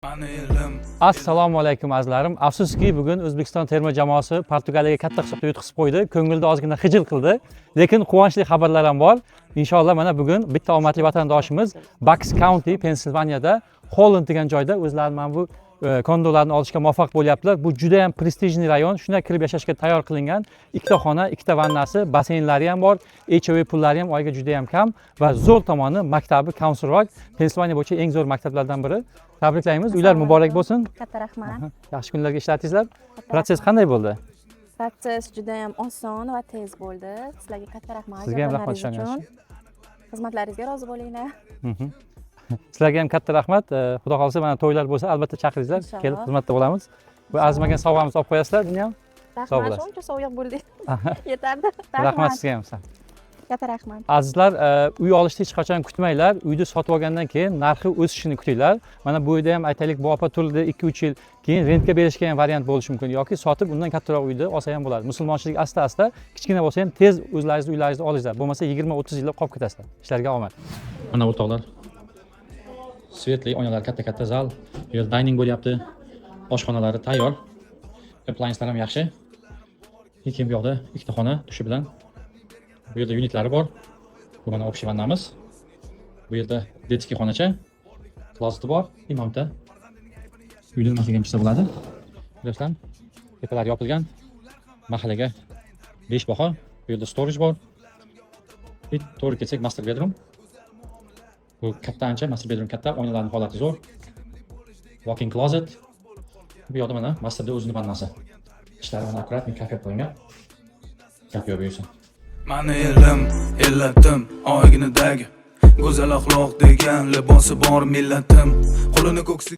Mani elim. Assalomu alaykum, azizlarim. Afsuski, bugun O'zbekiston terma jamoasi Portugaliyaga katta hisobda yutqizib qo'ydi. Ko'ngilda ozgina xijil qildi. Lekin quvonchli xabarlar ham bor. Inshaalloh, mana bugun bitta omadli vatandoshimiz Bucks County, Pensilvaniyada Holland degan joyda o'zlari mana bu kondolarni olishga muvaffaq bo'lyaptilar. Bu juda ham престижный rayon. Shunday kirib yashashga tayyor qilingan. Ikkita xona, ikkita vannasi, basseynlari ham bor. HOA pullari ham oyga juda ham kam va zo'r tomoni, maktabi Council Rock Pensilvaniya bo'yicha eng zo'r maktablardan biri. Tabriklaymiz. Uylar muborak bo'lsin. Katta rahmat. Yaxshi kunlarga ishlatingizlar. Katta Protsess rahmat. qanday bo'ldi? Protsess juda ham oson va tez bo'ldi. Sizlarga katta rahmat. Sizga ham rahmat, yordamlaringiz uchun. ishonganingiz. Xizmatlaringizga rozi bo'linglar. Sizlarga ham katta rahmat. Xudo xohlasa, mana to'ylar bo'lsa, albatta chaqiringizlar. Inshaalloh. Kelib xizmatda bo'lamiz. Bu arzimagan sovg'amizni olib qo'yasizlar, buni ham. Sog' Rahmat, bo'lasiz. shuncha sovg'a bo'ldik. Yetardi. Rahmat sizga ham. Katta rahmat. Azizlar, uy olishni hech qachon kutmanglar. Uyni sotib olgandan keyin narxi o'sishini kutinglar. Mana bu uyda ham, aytaylik, bu opa turdi 2-3 yil, keyin rentga berishga ham variant bo'lishi mumkin yoki sotib, undan kattaroq uyni olsa ham bo'ladi. Musulmonchilik asta-asta, kichkina bo'lsa ham, tez o'zlaringizni uylaringizni olinglar. Bo'lmasa 20-30 yillab qolib ketasizlar. Ishlarga omad. Mana, o'rtoqlar, светлый oynalar, katta-katta zal. Bu yerda dining bo'lyapti. Oshxonalari tayyor. Appliancelar ham yaxshi. Keyin bu yoqda ikkita xona dushi bilan. Bu yerda unitlari bor. Bu mana общий vannamiz. Bu yerda детский xonacha, closet i bor. И mana bu yerda uyda nimasiga ham chiqsa bo'ladi. Ko'rasizlarmi? Tepalari yopilgan. Mahallaga 5 baho. Bu yerda storage bor. И to'g'ri ketsak, master bedroom. Bu katta ancha, master bedroom katta, oynalarning holati zo'r. Walk-in closet. Bu yoqda mana masterda o'zini vannasi. Ishlari mana аккуратный kafе qilingan. Gap yo'q, buyursin. Mani elim, illatim, oyginadagi go'zal axloq degan libosi bor millatim qo'lini ko'ksiga.